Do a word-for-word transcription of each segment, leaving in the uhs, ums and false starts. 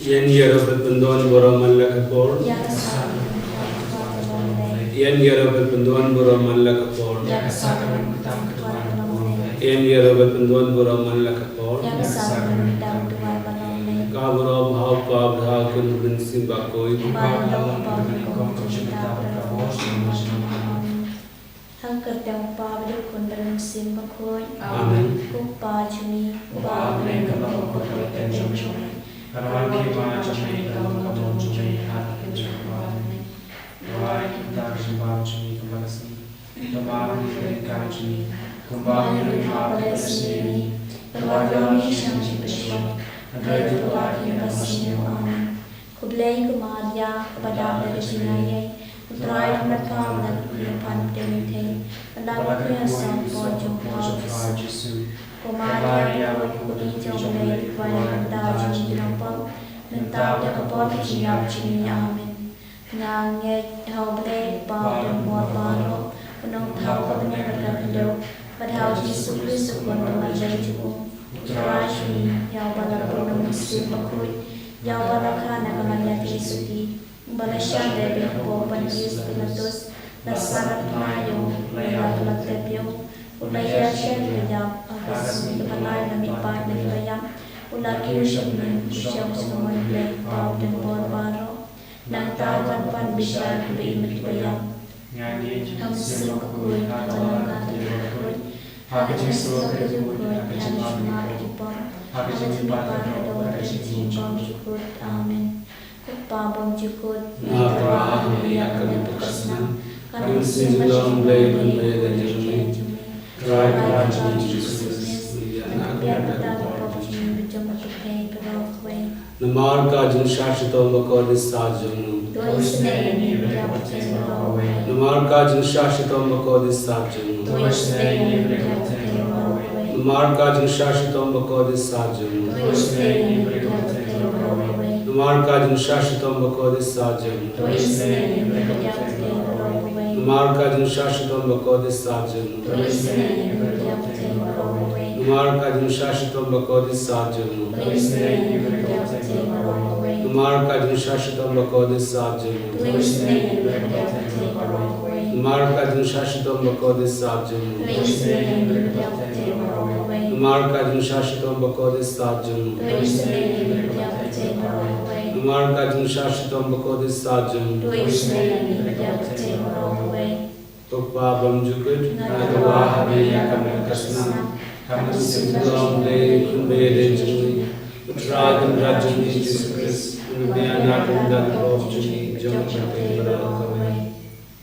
Ïa ngi ïaroh ban pyndon baroh man la ka por. Ïa ngi ïaroh ban pyndon baroh man la ka por. Ïa ngi ïaroh ban pyndon baroh man la ka por. Ka baroh bha u Kpa bad ha u Khun bad ha u Mynsiem Bakhuid. Ha ka kyrteng u Kpa bad u Khun bad u Mynsiem Bakhuid. Amen. Ko Kpa jong ngi, uba ha bneng, ka long ka por ka long ka jong ngi. Ka wan phi ma jong ngi, ka long ka por jong ngi, ha ka kyrteng u Kpa. Amen. Duwai kumta ka jingbam jong ngi kaba la sniew. Kumba ngi ruh ngi hap ban leh sniew ïa ngi. Bad wat ïoh ngi sha ka jingpynshoi. Hynrei to pynlait ngi na ka bynta ka sniew. Amen. Khublei ko Maria, kaba dap da ka jingaiei. U Trai u don bad pha, u don bad pha, u don bad pha. Lada pha khuid ha ka por jong pha u Jisu. Ko Maria, ko Mari jong U Blei, pynduwai ïa ngi ki nongpop, mynta bad ha ka por ka jingïap jong ngi. Amen. Nga ngeit ha U Blei, Kpa uba don bor baroh, U Nongthaw uba ha bneng bad ka khyndew, bad ha U Jisu Khrist U Khun uba marjan jong U, U Trai jong ngi, ïa uba la bun da U Mynsiem Bakhuid, ïa uba la kha na ka Maria Theisotti, uba la shah leh bad u Pontïus Pilatus, la sah na ka bynta jong u, la ïap bad la klet ïa u, u la ïaid sha ka ïap, ha ka sngi kaba lai u la mihpat na kiba ïap, u la kiew sha bneng, u shong sha ka mon U Blei, Kpa uba don bor baroh. Nangta u wan pan bishar kiba im bad kiba ïap. Nga ngeit ha U Mynsiem Bakhuid, ha ka balang kata kaba khuid, ha ka jingsuk ka jingkhuid, ha ka jingmap ka jingpop, ha ka jingmihpat haduh ka jingim bymjukut. Amen. Ko Kpa bymjukut, nga tyrwa ha me ïa ka mynsiem, ka mynsiem jong U Blei, U Khun bad U Blei jong ngi. Trai Kynrad jong ngi Jisu Khrist, ïa ngi pynbiang na ka bynta ka pop jong ngi bad jong ka pyrthei baroh kawei. Namar ka jingshah shitom bakordit sah jong u. To isynei ïa ngi bad ïa ka pyrthei baroh kawei. Namar ka jingshah shitom bakordit sah jong u. To isynei ïa ngi bad ïa ka pyrthei baroh kawei. Namar ka jingshah shitom bakordit sah jong u. To isynei ïa ngi bad ïa ka pyrthei baroh kawei. Namar ka jingshah shitom bakordit sah jong u. To isynei ïa ngi bad ïa ka pyrthei baroh kawei. Namar ka jingshah shitom bakordit sah jong u. To isynei ïa ngi bad ïa ka pyrthei baroh kawei. Namar ka jingshah shitom bakordit sah jong u. To isynei ïa ngi bad ïa ka pyrthei baroh kawei. Namar ka jingshah shitom bakordit sah jong u. To isynei ïa ngi bad ïa ka pyrthei baroh kawei. Namar ka jingshah shitom bakordit sah jong u. To isynei ïa ngi bad ïa ka pyrthei baroh kawei. Namar ka jingshah shitom bakordit sah jong u. To isynei ïa ngi bad ïa ka pyrthei baroh kawei. Namar ka jingshah shitom bakordit sah jong u. To isynei ïa ngi bad ïa ka pyrthei baroh kawei. Ko Kpa bymjukut, nga tyrwa ha me ïa ka met ka snam, ka mynsiem jong U Blei, U Khun bad U Blei jong ngi, U Trai Kynrad jong ngi Jisu Khrist, un pynbiang na ka bynta ka pop jong ngi, jong ka pyrthei baroh kawei.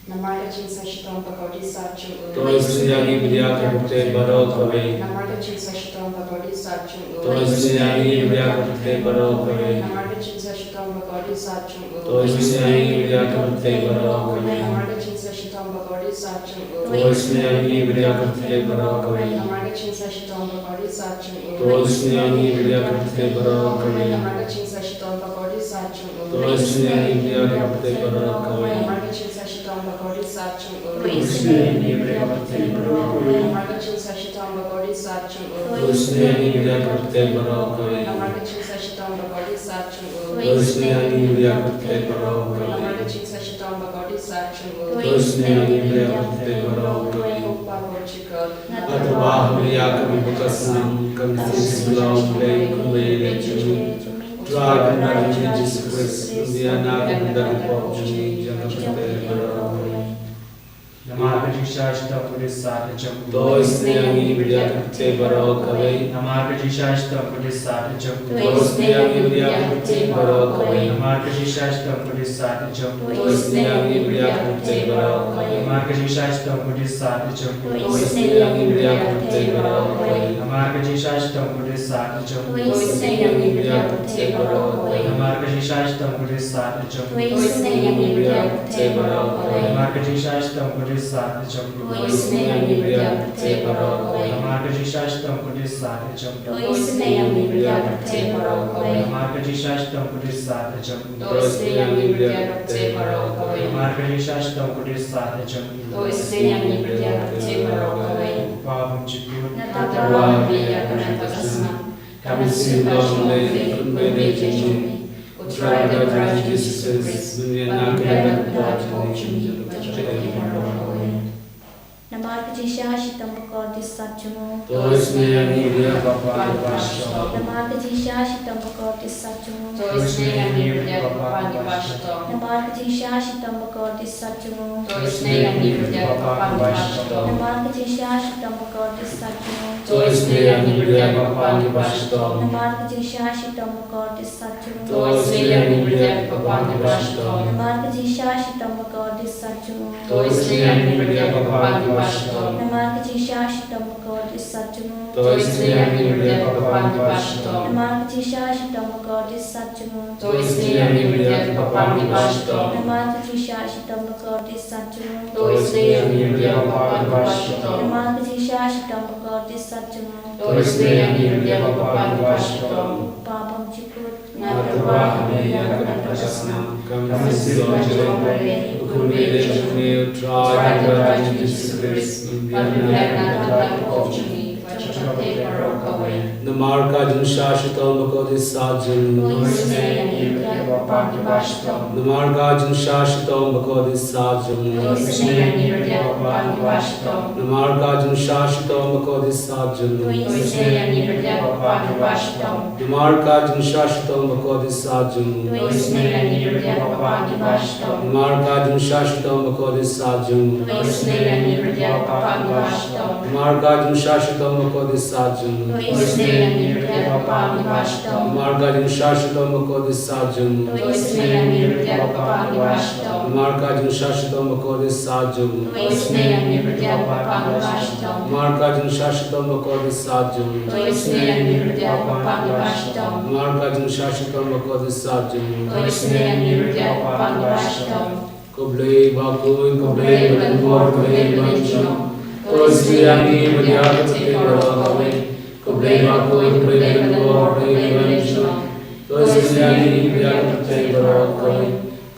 Namar ka jingshah shitom bakordit sah jong u. To isynei ïa ngi bad ïa ka pyrthei baroh kawei. Namar ka jingshah shitom bakordit sah jong u. To isynei ïa ngi bad ïa ka pyrthei baroh kawei. Namar ka jingshah shitom bakordit sah jong u. To isynei ïa ngi bad ïa ka pyrthei baroh kawei. Namar ka jingshah shitom bakordit sah jong u. To isynei ïa ngi bad ïa ka pyrthei baroh kawei. Namar ka jingshah shitom bakordit sah jong u. To isynei ïa ngi bad ïa ka pyrthei baroh kawei. Namar ka jingshah shitom bakordit sah jong u. To isynei ïa ngi bad ïa ka pyrthei baroh kawei. Namar ka jingshah shitom bakordit sah jong u. To isynei ïa ngi bad ïa ka pyrthei baroh kawei. Namar ka jingshah shitom bakordit sah jong u. To isynei ïa ngi bad ïa ka pyrthei baroh kawei. Namar ka jingshah shitom bakordit sah jong u. To isynei ïa ngi bad ïa ka pyrthei baroh kawei. Namar ka jingshah shitom bakordit sah jong u. To isynei ïa ngi bad ïa ka pyrthei baroh kawei. Ko Kpa bymjukut, nga tyrwa ha me ïa ka met ka snam, ka mynsiem jong U Blei, U Khun bad U Blei jong ngi, U Trai Kynrad jong ngi Jisu Khrist, un pynbiang na ka bynta ka pop jong ngi, jong ka pyrthei baroh kawei. Namar ka jingshah shitom bakordit sah jong u. To isynei ïa ngi bad ïa ka pyrthei baroh kawei. Namar ka jingshah shitom bakordit sah jong u. To isynei ïa ngi bad ïa ka pyrthei baroh kawei. Namar ka jingshah shitom bakordit sah jong u. To isynei ïa ngi bad ïa ka pyrthei baroh kawei. Namar ka jingshah shitom bakordit sah jong u. To isynei ïa ngi bad ïa ka pyrthei baroh kawei. Namar ka jingshah shitom bakordit sah jong u. To isynei ïa ngi bad ïa ka pyrthei baroh kawei. Namar ka jingshah shitom bakordit sah jong u. To isynei ïa ngi bad ïa ka pyrthei baroh kawei. Namar ka jingshah shitom bakordit sah jong u. To isynei ïa ngi bad ïa ka pyrthei baroh kawei. Namar ka jingshah shitom bakordit sah jong u. To isynei ïa ngi bad ïa ka pyrthei baroh kawei. Namar ka jingshah shitom bakordit sah jong u. To isynei ïa ngi bad ïa ka pyrthei baroh kawei. Namar ka jingshah shitom bakordit sah jong u. To isynei ïa ngi bad ïa ka pyrthei baroh kawei. Ko Kpa bymjukut, nga tyrwa ha me ïa ka met ka snam, ka mynsiem jong U Blei, U Khun bad U Blei jong ngi, Trai Kynrad jong ngi Jisu Khrist, mynliang na ka liang ka jong ngi, jong ngi, jong ngi. Namar ka jingshisha shitom bakordit sat jong u. To isynei ïa ngi bad ïa ka kpa ngi bashitom. Namar ka jingshisha shitom bakordit sat jong u. To isynei ïa ngi bad ïa ka kpa ngi bashitom. Namar ka jingshisha shitom bakordit sat jong u. To isynei ïa ngi bad ïa ka kpa ngi bashitom. Namar ka jingshisha shitom bakordit sat jong u. To isynei ïa ngi bad ïa ka kpa ngi bashitom. Namar ka jingshisha shitom bakordit sat jong u. To isynei ïa ngi bad ïa ka kpa ngi bashitom. Namar ka jingshisha shitom bakordit sat jong u. To isynei ïa ngi bad ïa ka kpa ngi bashitom. Namar ka jingshisha shitom bakordit sat jong u. To isynei ïa ngi bad ïa ka kpa ngi bashitom. Namar ka jingshisha shitom bakordit sat jong u. To isynei ïa ngi bad ïa ka kpa ngi bashitom. Namar ka jingshisha shitom bakordit sat jong u. To isynei ïa ngi bad ïa ka kpa ngi bashitom. Namar ka jingshisha shitom bakordit sat jong u. To isynei ïa ngi bad ïa ka kpa ngi bashitom. Kpa bymjukut. Nga tyrwa ha me ïa kane ka snam. Ka mynsiem ka jong me, u kyrmen jong me, U Trai Kynrad jong ngi Jisu Khrist, un biang na ka bynta ka pop jong ngi, bad jong ka pyrthei baroh kawei. Namar ka jingshisha shitom bakordit sat jong u. To isynei ïa ngi bad ïa ka kpa ngi bashitom. Namar ka jingshisha shitom bakordit sat jong u. To isynei ïa ngi bad ïa ka kpa ngi bashitom. Namar ka jingshisha shitom bakordit sat jong u. To isynei ïa ngi bad ïa ka kpa ngi bashitom. Namar ka jingshisha shitom bakordit sat jong u. To isynei ïa ngi bad ïa ka kpa ngi bashitom. Namar ka jingshisha shitom bakordit sat jong u. To isynei ïa ngi bad ïa ka kpa ngi bashitom. Namar ka jingshisha shitom bakordit sat jong u. To isynei ïa ngi bad ïa ka kpa ngi bashitom. Namar ka jingshisha shitom bakordit sat jong u. To isynei ïa ngi bad ïa ka kpa ngi bashitom. Namar ka jingshisha shitom bakordit sat jong u. To isynei ïa ngi bad ïa ka kpa ngi bashitom. Namar ka jingshisha shitom bakordit sat jong u. To isynei ïa ngi bad ïa ka kpa ngi bashitom. Namar ka jingshisha shitom bakordit sat jong u. To isynei ïa ngi bad ïa ka kpa ngi bashitom. Ko Blei bakhuid, ko Blei badonbor, ko Blei bajnong. To isynei ïa ngi bad ïa ka pyrthei baroh kawei. Ko Blei bakhuid, ko Blei badonbor, ko Blei bajnong. To isynei ïa ngi bad ïa ka pyrthei baroh kawei.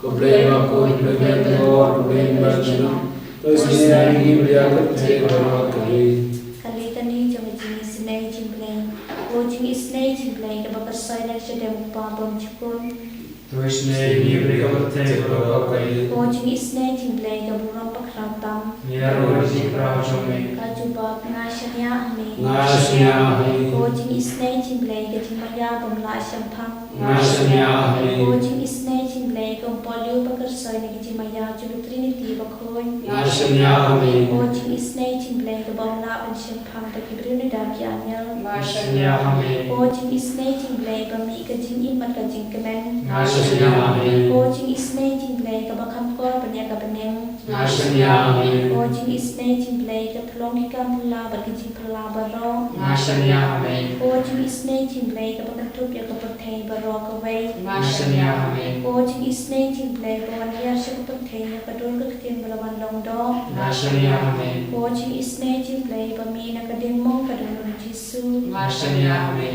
Ko Blei bakhuid, ko Blei badonbor, ko Blei bajnong. To isynei ïa ngi bad ïa ka pyrthei baroh kawei. Ka lei kane jong ka jingisynei jong U Blei. Ko jingisynei jong U Blei kaba kyrsoi na ka shadem U Kpa bymjukut. To isynei ïa ngi bad ïa ka pyrthei baroh kawei. Ko jingisynei jong U Blei ka burom bakhraw tam. Ïaroh ïa ka jingkhraw jong me. Ka jubab, nga shaniah ha me. Nga shaniah ha me. Ko jingisynei jong U Blei ka jingmaïa bym lah shemphang. Nga shaniah ha me. Ko jingisynei jong U Blei ka umpohliew ba kyrsoi na ka jingmaïa jong ka Trinity bakhuid. Nga shaniah ha me. Ko jingisynei jong U Blei kaba ym lah ban shemphang bad ki briew ne da ki angel. Nga shaniah ha me. Ko jingisynei jong U Blei ba mih ka jingim bad ka jingkmen. Nga shaniah ha me. Ko jingisynei jong U Blei kaba kham kor ban ïa ka bneng. Nga shaniah ha me. Ko jingisynei jong U Blei ka pynlong ki kam phylla bad ki jingphylla baroh. Nga shaniah ha me. Ko jingisynei jong U Blei kaba kynthup ïa ka pyrthei baroh kawei. Nga shaniah ha me. Ko jingisynei jong U Blei ba wan hiar sha ka pyrthei ha ka dur ka ktien ba la wan long doh. Nga shaniah ha me. Ko jingisynei jong U Blei ba mih na ka diengmong ka dohnud U Jisu. Nga shaniah ha me.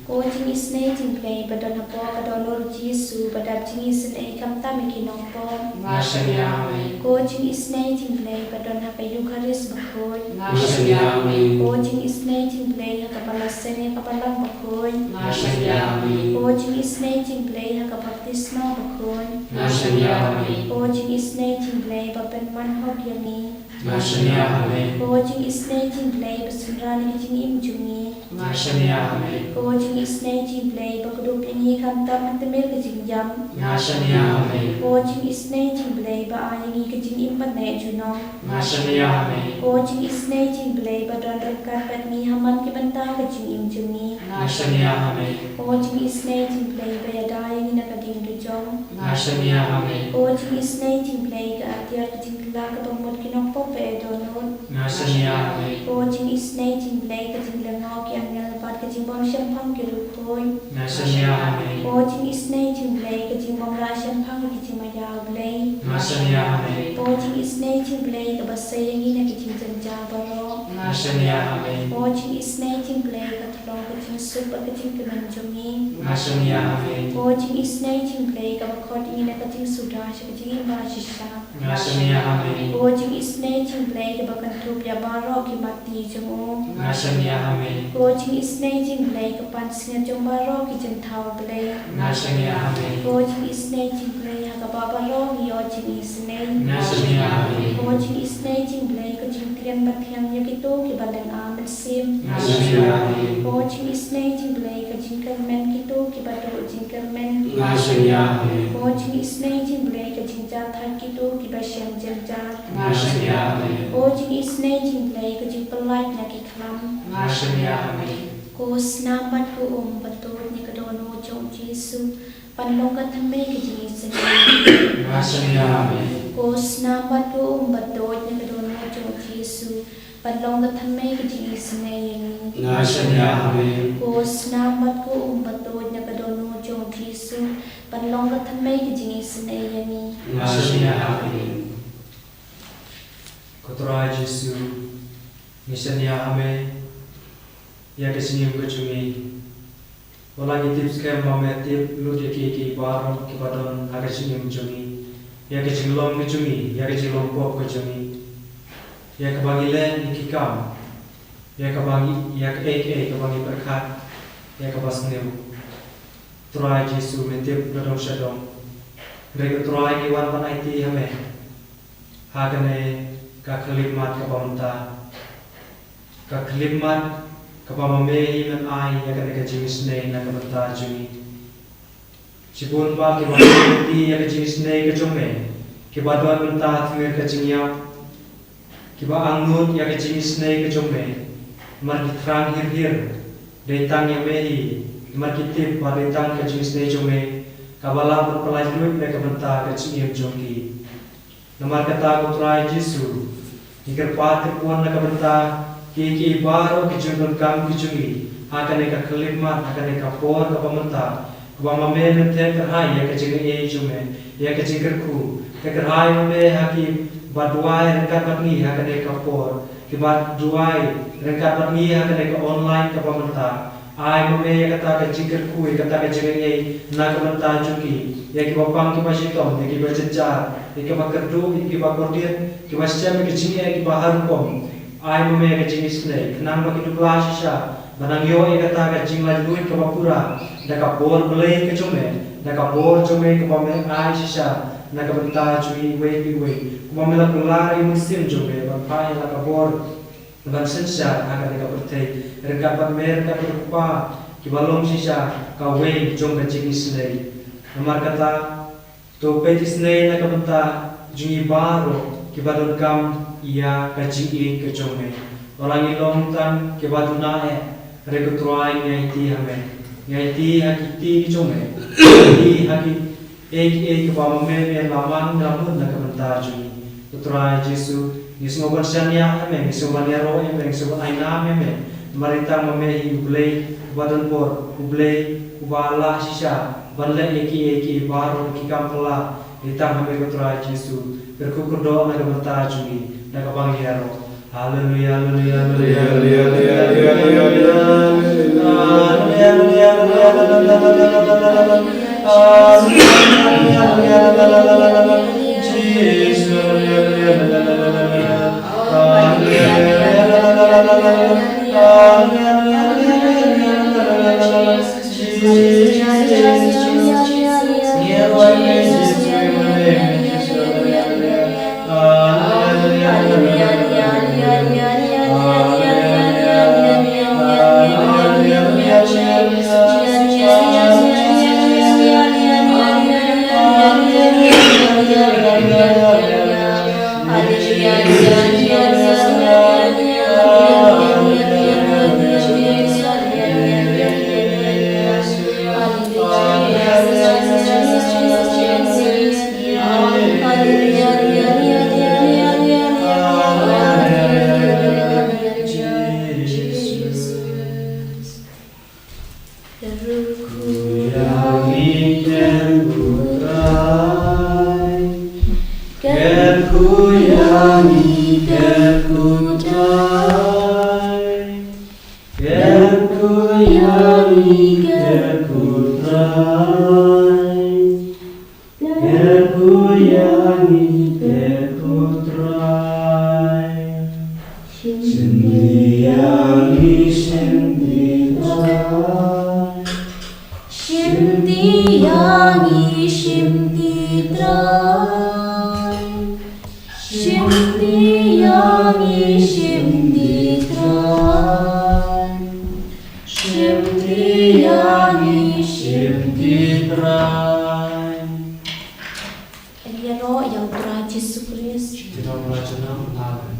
Ko jingisynei jong U Blei ba don hapoh ka dohnud U Jisu ba dap jingisynei khamtam ïa ki nongpop. Nga shaniah ha me. Ko jingisynei jong U Blei ba don ha ka Eukharist bakhuid. Nga shaniah ha me. Ko jingisynei jong U Blei ha kaba la seng ïa ka Balang bakhuid. Nga shaniah ha me. Ko jingisynei jong U Blei ha ka baptisma bakhuid. Nga shaniah ha me. Ko jingisynei jong U Blei ba pynman hok ïa ngi. Nga shaniah ha me. Ko jingisynei jong U Blei ba synran ïa ka jingim jong ngi. Nga shaniah ha me. Ko jingisynei jong U Blei ba kdup ïa ngi khamtam ha tmier ka jingïap. Nga shaniah ha me. Ko jingisynei jong U Blei ba ai ïa ngi ka jingim ban neh junom. Nga shaniah ha me. Ko jingisynei jong U Blei ba don ryngkat bad ngi ha man ki bynta ka jingim jong ngi. Nga shaniah ha me. Ko jingisynei jong U Blei ba ïada ïa ngi na ka diengdujong. Nga shaniah ha me. Ko jingisynei jong U Blei ka atiar ka jingtla kaba mut ki nongpop ba ïa dohnud. Nga shaniah ha me. Ko jingisynei jong U Blei ka jinglyngngoh ki angel bad ka jingbym shemphang ki riewkhuid. Nga shaniah ha me. Ko jingisynei jong U Blei ka jingbym lah shemphang ki jingmaïa U Blei. Nga shaniah ha me. Ko jingisynei jong U Blei kaba sei ïa ngi na ki jingjynjar baroh. Nga shaniah ha me. Ko jingisynei jong U Blei ka pynlong ka jingsuk bad ka jingkmen jong ngi. Nga shaniah ha me. Ko jingisynei jong U Blei kaba khot ïa ngi na ka jingsuda sha ka jingim ba shisha. Nga shaniah ha me. Ko jingisynei jong U Blei kaba kynthup ïa baroh ki matti jong u. Nga shaniah ha me. Ko jingisynei jong U Blei ka pansngiat jong baroh ki jingthaw Blei. Nga shaniah ha me. Ko jingisynei jong U Blei ha kaba baroh ngi ïoh jingisynei. Nga shaniah ha me. Ko jingisynei jong U Blei ka jingtriem bathiang ïa kito kiba lynga mynsiem. Nga shaniah ha me. Ko jingisynei jong U Blei ka jingkyrmen kito kiba duh jingkyrmen. Nga shaniah ha me. Ko jingisynei jong U Blei ka jingjathait kito kiba shem jynjar. Nga shaniah ha me. Ko jingisynei jong U Blei ka jingpyllait na ki khlam. Nga shaniah ha me. Ko snam bad ko um ba tuid na ka dohnud jong u Jisu, ban long ka thymmei ka jingisynei. Nga shaniah ha me. Ko snam bad ko um ba tuid na ka dohnud jong u Jisu, ban long ka thymmei ka jingisynei ïa ngi. Nga shaniah ha me. Ko snam bad ko um ba tuid na ka dohnud jong u Jisu, ban long ka thymmei ka jingisynei ïa ngi. Nga shaniah ha me. Ko Trai Jisu, ngi shaniah ha me ïa ka jingim ka jong ngi. Wat la ngi tip skhem ba me tip lut ïa kiei kiei baroh kiba don ha ka jingim jong ngi, ïa ka jinglong ka jong ngi, ïa ka jinglong pop ka jong ngi, ïa kaba ngi leh, ïa ki kam, ïa kaba ngi, ïa kaei kaei kaba ngi pyrkhat, ïa kaba sniew. Trai Jisu, me tip na dong sha dong. Hynrei ko Trai, ngi wan ban aiti ha me ha kane ka khyllipmat kaba mynta, ka khyllipmat kaba ma me hi men ai ïa kane ka jingisynei na ka bynta jong ngi. Shibun bah kiba aiti ïa ka jingisynei ka jong me, kiba don mynta ha tmier ka jingïap, kiba angnud ïa ka jingisynei ka jong me, namar ki thrang hir hir, dei tang ïa me hi, namar ki tip ba dei tang ka jingisynei jong me kaba lah ban pyllait luid na ka bynta ka jingim jong ki. Namar kata ko Trai Jisu, ngi kyrpad kyrpon na ka bynta kiei kiei baroh ki jingdonkam ki jong ngi ha kane ka khyllipmat, ha kane ka por kaba mynta, kaba ma me men theh kyrhai ïa ka jingaiei jong me, ïa ka jingkyrkhu. Theh kyrhai ma me ha kiba duwai ryngkat bad ngi ha kane ka por, kiba duwai ryngkat bad ngi ha kane ka online kaba mynta. Ai ma me ïa kata ka jingkyrkhu, ïa kata ka jingaiei na ka bynta jong ki, ïa kiba pang kiba shitom, ïa kiba jynjar, ïa kiba kyrduh, ïa kiba kordit, kiba shem ïa ka jingeh, ïa kiba har rukom. Ai ma me ïa ka jingisynei, khnang ba kin dup lah shisha ban nang ïoh ïa kata ka jinglaitluid kaba pura da ka bor Blei ka jong me, da ka bor jong me kaba me ai shisha na ka bynta jong iwei pa iwei. Kumba me la kular ïa u Mynsiem jong me ban phah ïa la ka bor ban synshar ha kane ka pyrthei ryngkat bad me, ryngkat bad u Kpa, kiba long shisha kawei jong ka jingisynei. Namar kata, to peit isynei na ka bynta jong ngi baroh kiba donkam ïa ka jingïeit ka jong me. Wat la ngi long tang kiba duna eh, hynrei ko Trai, ngi aiti ha me. Ngi aiti ha ki kti ki jong me. Ngi aiti ha kiei kiei kiba ma me me la mang la mut na ka bynta jong ngi. Ko Trai Jisu, ngi sngewbha ban shaniah ha me, ngi sngewbha ban ïaroh ïa me, ngi sngewbha ban ai nam ïa me. Namar dei tang ma me hi U Blei uba don bor, U Blei uba lah shisha ban leh ïa kiei kiei baroh ki kam phylla. Dei tang ha me ko Trai Jisu, kyrkhu kyrdoh na ka bynta jong ngi, na kaba ngi ïaroh. Haleluya, haleluya, haleluya, haleluya, haleluya, haleluya. Haleluya, haleluya, haleluya, haleluya, haleluya. Haleluya, haleluya, haleluya, haleluya. Jisu, haleluya, haleluya, haleluya, haleluya. Haleluya, haleluya, haleluya, haleluya. Haleluya, haleluya, haleluya, haleluya. Kyrkhu ïa ngi, kyrkhu Trai. Kyrkhu ïa ngi, kyrkhu Trai. Kyrkhu ïa ngi, Shim ti ïa ngi, shim ti Trai. Shim ti ïa ngi, shim ti Trai. Shim ti ïa ngi, shim ti Trai. Ïa no ïa u Trai Jisu Khrist. Ki nong la janam ha